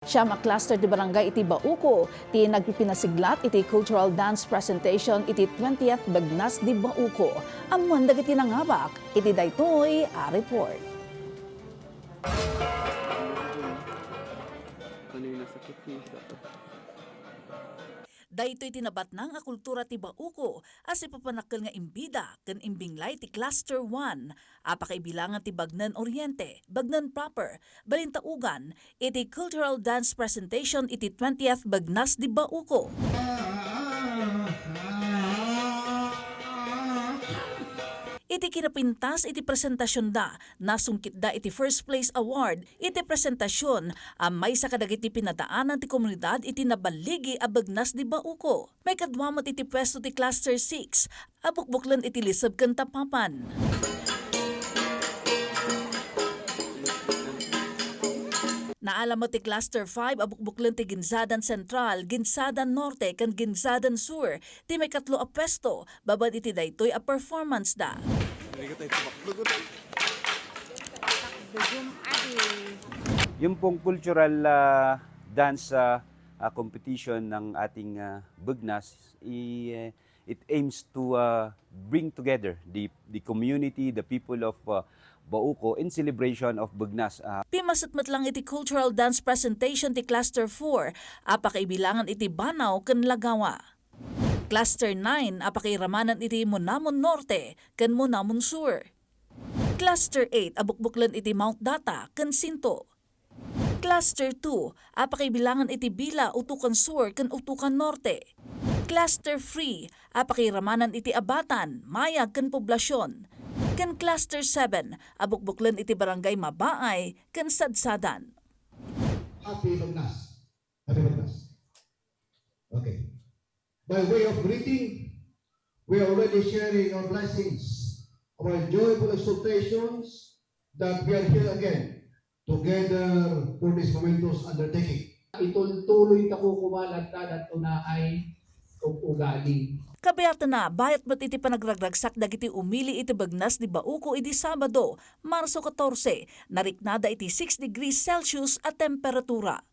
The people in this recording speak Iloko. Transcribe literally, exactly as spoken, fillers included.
Siam a cluster ti barangay iti Bauco ti nagpipinasiglat iti cultural dance presentation iti twentieth Bagnas di Bauco. Ammoan dagiti nangabak iti daytoy a report. Ano yung nasa kitchen sa Daytoy ti nabatnang a kultura ti Bauco a sipapanakkel nga imbida ken imbinglay ti Cluster one a pakaibilangan ti Bagnen Oriente, Bagnen Proper, Balintaugan, iti cultural dance presentation iti twentieth Bagnas di Bauco. Iti kinapintas iti presentasionda, nasungkitda iti first place award iti presentasion a maysa kadagiti pinadaanan ti komunidad iti naballigi a Bagnas di Bauco. Maikadua met iti puesto ti Cluster six a bukbuklen iti Liseb ken Tapapan. Naala met ti Cluster five a bukbuklen ti Ginzadan Central, Ginzadan Norte, ken Ginzadan Sur ti maikatlo a puesto babaen iti daytoy a performance da. Yung pong cultural, ah, dance, ah, ah, competition ng ating, ah, Bagnas, i-, eh, it aims to, ah, bring together the, the community, the people of, ah, Bauco in celebration of Bagnas. Ah, Pimaset met lang iti cultural dance presentation ti Cluster four a pakaibilangan iti Banao ken Lagawa. Cluster nine a pakairamanan iti Monamon Norte ken Monamon Sur. Cluster eight a bukbuklen iti Mount Data ken Sinto. Cluster two a pakaibilangan iti Bila, Utukan Sur ken Utukan Norte. Cluster three a pakairamanan iti Abatan, Mayag ken Poblacion. Ken Cluster seven a bukbuklen iti Barangay Mabaay ken Sadsadan. Happy Bagnas. Happy Bagnas. Okay. By way of greeting, we are already sharing our blessings, our joyful exultations that we are here again together for this momentous undertaking. Itultuloy ta kukumalan ta dat unaay ug ugali. Kabiatna, bayat met iti panagragragsak dagiti umili iti Bagnas di Bauco idi Sabado, Marso catorce, nariknada iti six degrees Celsius a temperatura.